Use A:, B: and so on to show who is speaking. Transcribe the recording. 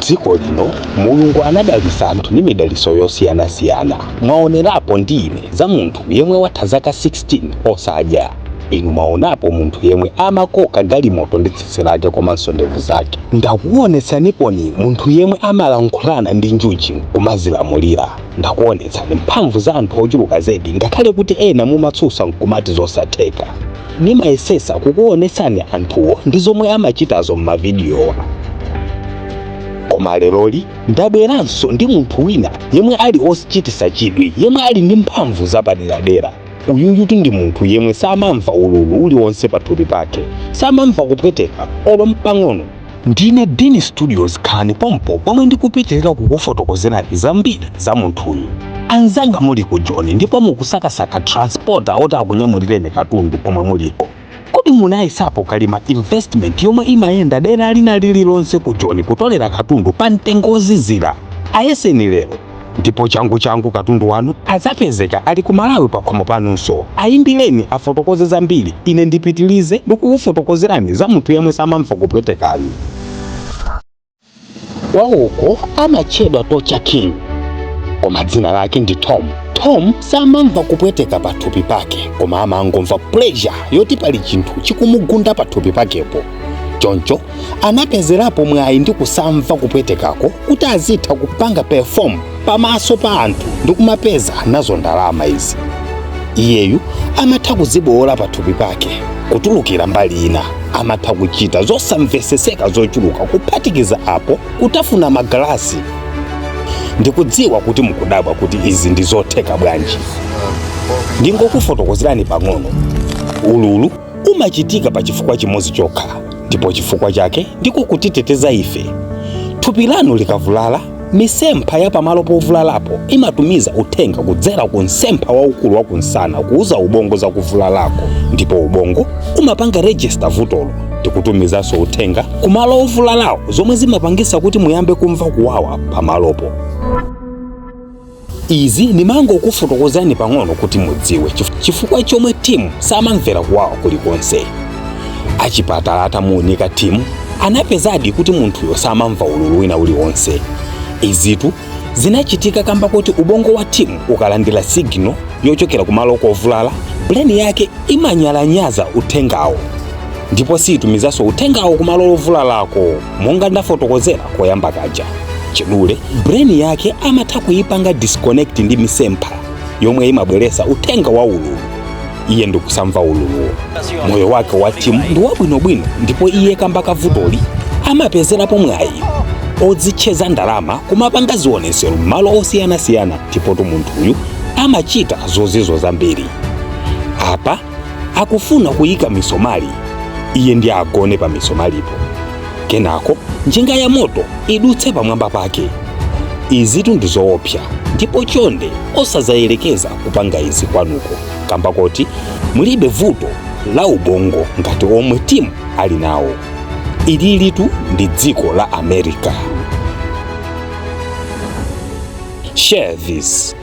A: Dziko lino Mulungu anadalitsa anthu ndi midalitso yosiyanasiyana. Mwaonerapo ndi ine za munthu yemwe watha zaka 16 osadya. Inu mwaonapo munthu yemwe amakoka galimoto ndi tsitsi lake komanso ndevu zake. Ndakuonetsaniponi munthu yemwe amalankhulana ndi njuchi nkumazilamulira. Ndakuonetsani mphamvu za anthu ochuluka zedi ngakhale kuti ena mumatsutsa nkumati zosatheka. Nimayesesa kukuonetsani anthuwo ndi zomwe amachitazo m'mavidiyowa. Koma leroli ndabweranso ndi munthu wina yemwe ali ochititsa chidwi, yemwe ali ndi mphamvu zapaderadera. Uyuyutu ndi munthu yemwe samamva ululu uliwonse pathupi pake, samamva kupweteka olo mpang'ono. Ndine Dini Studios, khalani pompo pomwe ndikupitirira kukufotokozerani zambiri za munthuyu. Anzanga muli ku Joni ndipo mukusakasaka transporter oti akunyamulireni katundu pomwe muliko. Kodi munayesapo Kalima Investment yomwe imayenda dera lina lililonse ku Joni kutolera katundu pa mtengo wozizira? Ayeseni lero ndipo changu changu katundu wanu adzapezeka ali ku Malawi pakhomo panunso. Ayimbireni afotokoze zambiri, ine ndipitilize ndikukufotokozerani za munthu yemwe samamva kupwetekayu. Kwawoko amatchedwa Torture King, koma dzina lake ndi Tom. Tom samamva kupweteka pathupi pake, koma amangomva pleasure yoti pali chinthu chikumugunda pathupi pakepo. Choncho anapezerapo mwayi ndi kusamva kupwetekako kuti azitha kupanga perform pamaso pa anthu ndi kumapeza nazo ndalama izi. Iyeyu amatha kuzibowola pathupi pake kutulukira mbali ina, amatha kuchita zosamveseseka zochuluka kuphatikiza apo kutafuna magalasi. Ndikudziwa kuti mukudabwa kuti izi ndi zotheka bwanji. Ndingokufotokozerani pang'ono. Ululu umachitika pa chifukwa chimodzi chokha, ndipo chifukwa chake ndiko kutiteteza ife. Thupi lanu likavulala, misempha ya pamalo povulalapo imatumiza uthenga kudzera ku msempha waukulu wa kunsana kuuza ubongo za kuvulalako, ndipo ubongo umapanga register vutolo ndikutumizanso uthenga kumalo ovulalawo, zomwe zimapangisa kuti muyambe kumva kuwawa pamalopo. Izi ndimangokufotokozani pang'ono kuti mudziwe chifukwa chomwe Tim samamvera kuwawa kulikonse. Achipatala atamuunika Tim, anapezadi kuti munthuyo samamva ululu wina uliwonse. Izitu zinachitika kamba koti ubongo wa Tim ukalandira signal yochokera kumalo kovulala, brain yake imanyalanyaza uthengawo ndipo siyitumizanso uthengawo kumalo ovulalako monga ndafotokozera koyamba kaja. Chidule, brain yake amatha kuyipanga disconnect ndi misempha yomwe imabweresa uthenga wa ululu, iye ndikusamva ululuwo. Moyo wake wa Tim ndi wabwinobwino, ndipo iye kamba kavutoli amapezerapo mwayi odzitcheza ndalama kumapanga zionesero m'malo osiyanasiyana, ndipotu munthuyu amachita zozizwa zambiri. Apa akufuna kuyika misomali, iye ndi agone pa misomalipo, kenako njinga ya moto idutse pamwamba pake. Izitu ndi zoopsa, ndipo chonde osazayerekeza kupanga izi kwanuko kamba koti mulibe vuto la ubongo ngati omwe Tim ali nawo. Ililitu ndi dziko la America. Share this.